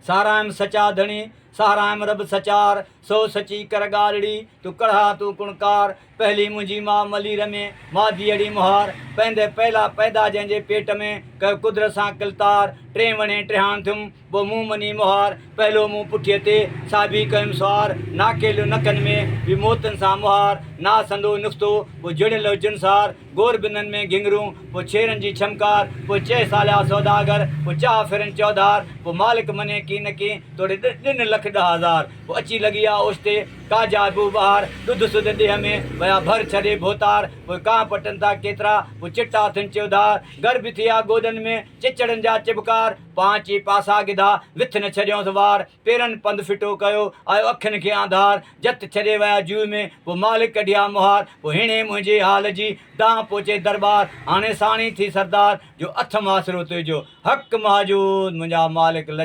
ساراهيم سچا ڌڻي، ساراهيم رب سچار، سو سچي ڪر ڳالهڙي، تون ڪڙها تون ڪڻڪار، پهلي منهنجي ماء ملير ۾، ماديئڙي مهار، پئندي پيلا پيدا جنهن جي پيٽ ۾، ڪيو قدرت سان ڪلتار، ٽين وڻين ٽيهاڻ ٿيم، پوء مون مني مهار، پهلو مون پٺيء تي، صاحبي ڪيم سوار، ناڪيليو نڪن ۾، به موتين سان مهار، نا سندو نختو، پوء جڙيل هو جنسار. گور بندن ۾ گهنگرون، پوء ڇيرن جي ڇمڪار، پوء چئه ساليا سوداگر، پوء چاهه ڦرن چوڌار، پوء مالڪ مني ڪين نه ڪين، توڙي ڏن لک 10,000، پوء اچي لڳي آ اوچتي، ڪا جاء بوء بهار، ڏڌ سڌ ڏيهه ۾، ويا ڀر ڇڏي ڀوتار، پوء ڪانء پٽن ٿا ڪيترا، پوء چٽا ٿين چوڌار، گر به ٿيا گوڏن ۾، چچڙن جا چٻڪار، پانچ ئي پاسا گڌا، وٿ نه ڇڏيونس وار، پيرن پنڌ ڦٽو ڪيو، آيو اکين کي آنڌار، جت ڇڏي ويا جوء ۾، پوء مالڪ ڪڍيا مهار، پوء هيڻي منهنجي حال جي، دانهن پهچي درٻار، هاڻي ساڻي ٿي سردار، جو اٿم آسرو تنهنجو، حق مهجود منهنجا مالڪ.